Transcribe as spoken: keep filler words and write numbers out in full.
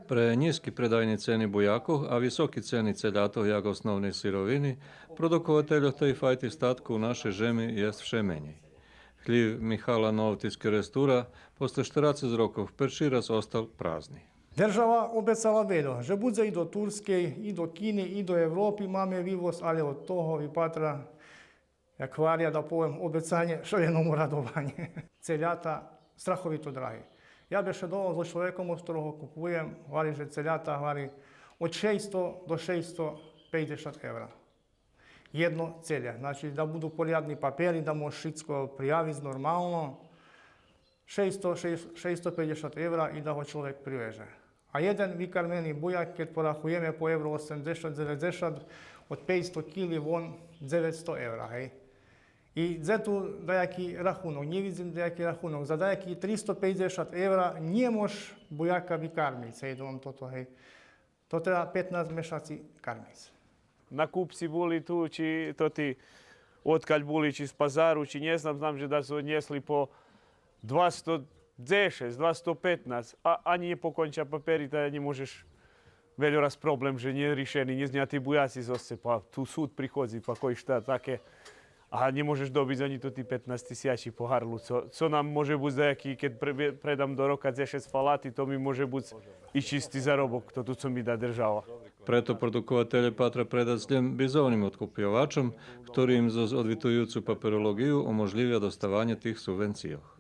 Пре нїзки предайни цени буякох, а високи цени целятох як основней сировини, продуковательох тей файти статку у нашей жеми єст вше менєй. Хлїв Михала Новти з Керестура после штерацец рокох перши раз остал празни. Держава обецала вельо, же будзе и до Турскей, и до Кини, и до Европи маме вивоз, але од того випатра, як гваря, да повем, обецанє, што єдно радованє. Целята страховито драги. Я бешедовал зоз чловеком, од хторого купуєм, гвари же целята, гвари, од шейсто до шейсто пейдзешат евра. Єдно целя. Значи, да буду порядни папери, да мож шицко приявиц нормално. Шейсто, шейсто пейдзешат евра и да го чловек привеже. А єден викармени буяк, кед порахуєме по евро осемдзешат, дзеведзешат, од пейсто кили вон дзеведсто евра, гей. И дзе ту даяки рахунок? Нє видзим даяки рахунок. За даяки тристо пейдзешат евра нє мож буяка викармиц, гей, думам тото, гей. То треба петнац мешаци кармиц. Накупци були ту, чи тоти одкаль були, чи з пазару, чи нє знам, знам же да су однєсли по двасто дзешец, двасто петнац, а анї нє поконча папери, та нє можеш, вельо раз проблем же нє ришени, нє зняти буяци зоз сцепа, па ту суд приходзи, па кой шта таке, а нє можеш добиц анї тоти петнац тисячи по гарлу, цо, цо нам може буц даяки, кед пре-, предам до рока дзешец фалати, то ми може буц и чисти заробок, то ту цо ми да держава. Прето продукователє патра предац лєм бизовним одкупйовачом, хтори им зоз одвитуюцу паперолоґию оможлївя доставанє тих субвенцийох.